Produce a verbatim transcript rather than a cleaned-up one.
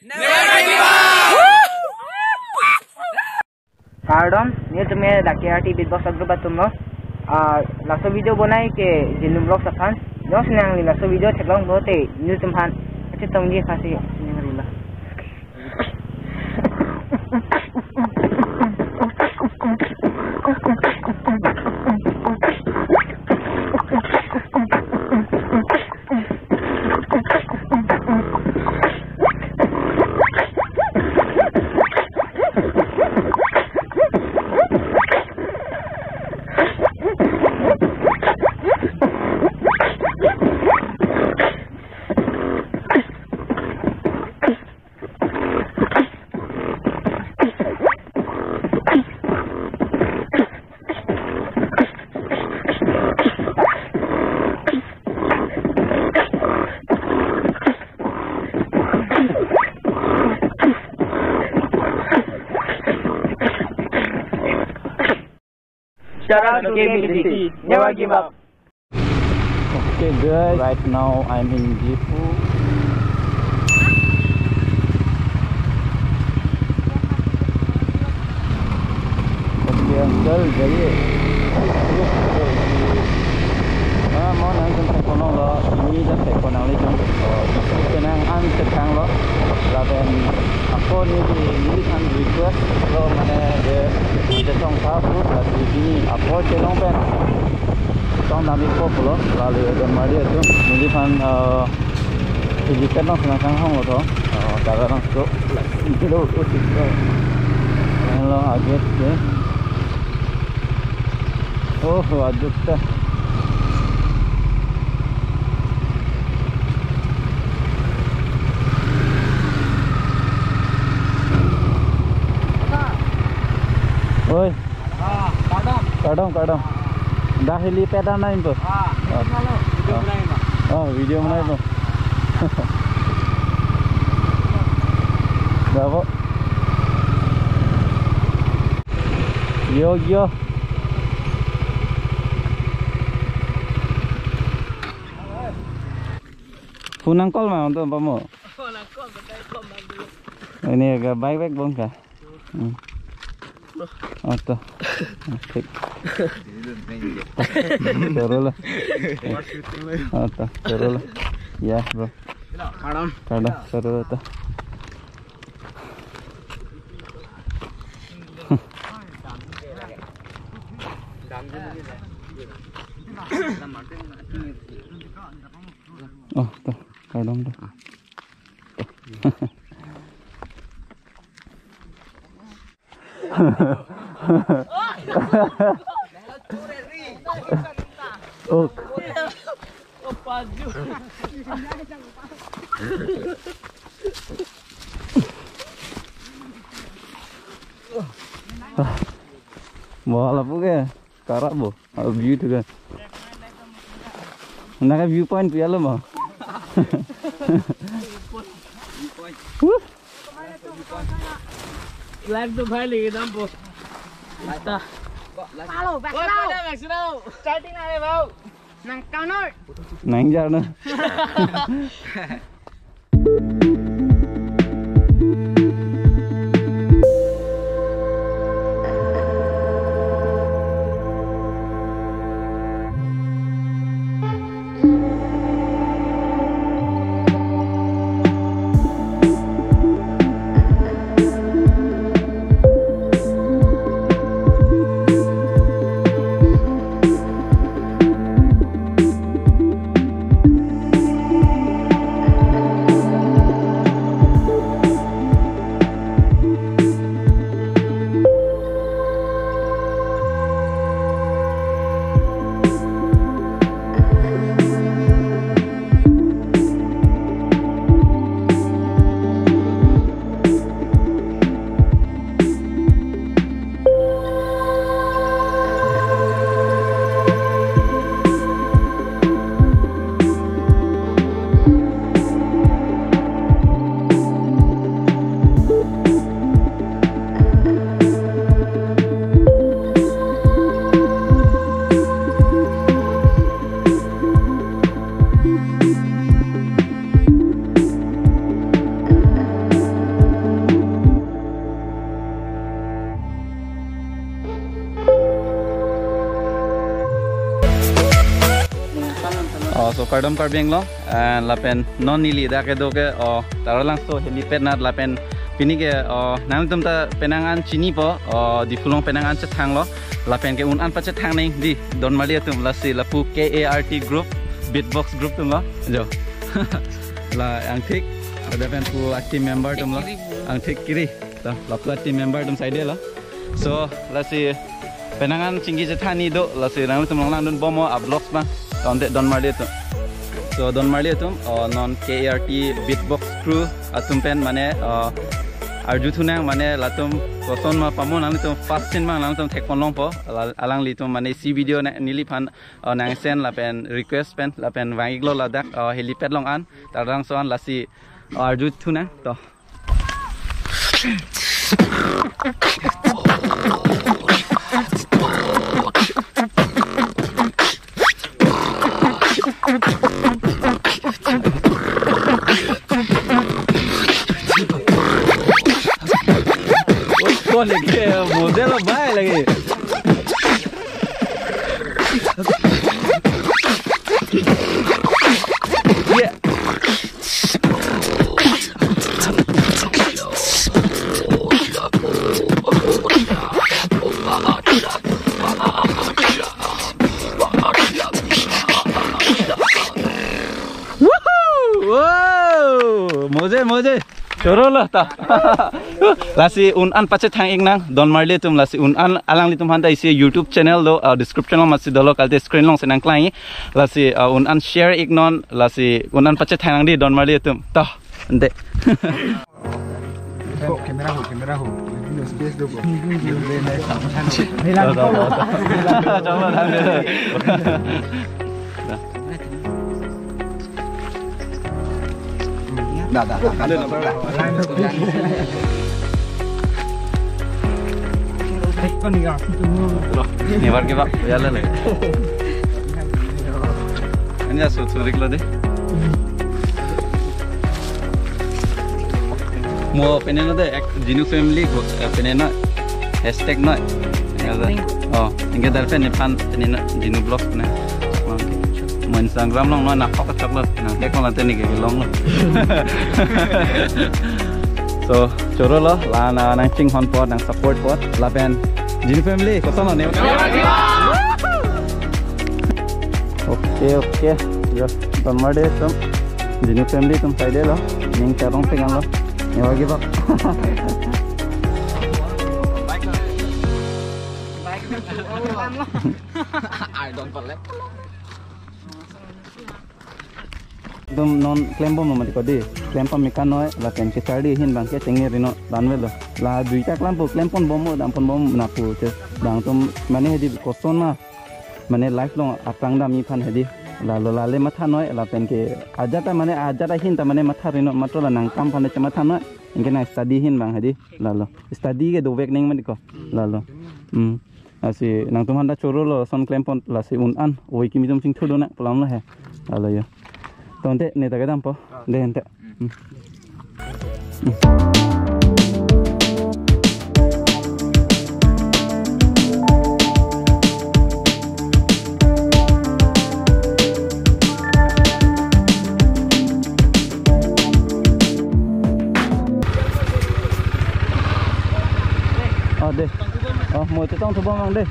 Kardom, nelitum ke Daki Arti Beatbox Group atum lo. Ah, laso video bonai ke Jindum Vlogs aphan. Jongsi nangli laso video theklong pulote, nelitum aphan kachetongji aphansi nangrilo. Shout out to K B C C. Never give up. Okay guys, right now I'm in Diphu. Okay uncle, jaiye. Ah, mo nangtum theklonglo, pini ta theklong nanglitum. Oh, kenang an theklonglo. Lapen ako neli, neliphan request lo, mane je, je tong tha pu, lapen pini apor chelong pen tong damji ko pulo, lalu don mari atum, neliphan, eh, helipad nang senang sang hong lo to, eh, daga nang so, lo, utik lo, lo aget ke. Oh, aduk ta. Oi. Ah, kardom. Kardom, kardom. Dak helipad an nangpo. Ah, oh. Video, oh, banai ma? Oh, video banai po. Bravo. Yo, yo. Phone nang call ma, untuk apa mo? Oh, nang call, bentar call ma dulu. Ini agak baik-baik bong ka? Hmm. Oh, to. Thik. Choro lo. Oh, to. Choro lo. Ya, bro. Kardom. Kardom. Choro lo to. Oh, to. Kardom to. Ok. Mo lapu ke, karap bo. Oh, view tu kan. Nang view point pu ya lo mo. Wuh. Live tu bhai lagi nampo. Insta. Follow back now. Follow back now. Starting na re bhau. Nang counter. Nang jar na. Kardom Karbi Anglong, eh, lapen non neli dak kedo ke, oh, Taralangso helipad anat lapen pini ke, oh, nangtum ta penang an chinipo, oh, Diphu along penang an chethanglo, lapen ke un an pachethang nangji, donmarli atum lasi lapu K A R T group, beatbox group atum lo, jo. La angthik, ada pen pu a-team member atum lo, angthik kiri. To, lapu a-team member atum side lo. So, lasi penang an chingki chethan ni do, lasi nangtum longlangdun bomlo a-vlogs ma. Tangte donmarli atum. So, donmarli atum, oh, non K A R T beatbox crew atum pen mane, oh, arju thunang mane latum koson ma pamo nangtum first scene ma nangtum thekpon longpo. Ala-, alanglitum mane isi video na neliphan, oh, nang send lapen request pen lapen vang-iklo ladak, oh, helipad along an, Taralangso an lasi, oh, arju thunang to. Kok lagi model baik lagi. Ya. Woohoo! Wow! Moje, moje. Choro lo ta. Lasi un an pachethang-ik nang, donmarli atum lasi un an alanglitum aphan ta isi YouTube channel do, ah, description along masi dolo kalte screen along si nangklang-ik. Lasi, ah, un an share-ik non, lasi un an pachethang nangji donmarli atum. To, ante. Camera ho, camera ho. Space do ko. Coba tahan dulu. Dah, dah, dah, dah. Never give up. Ya, le, le. Ini ya, su-, surik lo deh. Mo peneno deh, ek Jinu family ko, eh, peneno hashtag no. Ya, deh. Oh, ingke dak pen nephan peneno Jinu vlog na. Oh, mo Instagram along no nangkok kachok lo, nangkok lo teni ke long lo. So, choro lo, la na nangchinghon apot, nang support apot, lapen Jinu family, koson lo ne? Okay, okay. Yo, donmarli atum. Jinu family atum side lo. Ning charong pengan lo. Never give up. I don't believe. Atum non klembom mati ko dei. Klem pame kan noi, lapen kecharli ahin abang ke chengeri non dan avelo. La duita klam pu klempon bomlo, dampon bom na pu che. Bang atum mane hedi koson ma. Mane life along aphrang damji aphan hedi. Lalo lale matha noi, lapen ke ajat ta mane ajat ahin ta mane mathari non matro la nangkam aphan che matha noi. Ingke nang study ahin abang hedi. Lalo. Study ke dovek neng mati ko. Lalo. Hmm. Lasi nangtum aphan ta choro lo son klempon lasi un an oi kimi atum chingthu do na pulang lo he. Lalo yo. Tangte ne ta kedampo. Deh ante. Hmm. Hmm. Oh, deh. Oh, mo chetong thubom lang deh.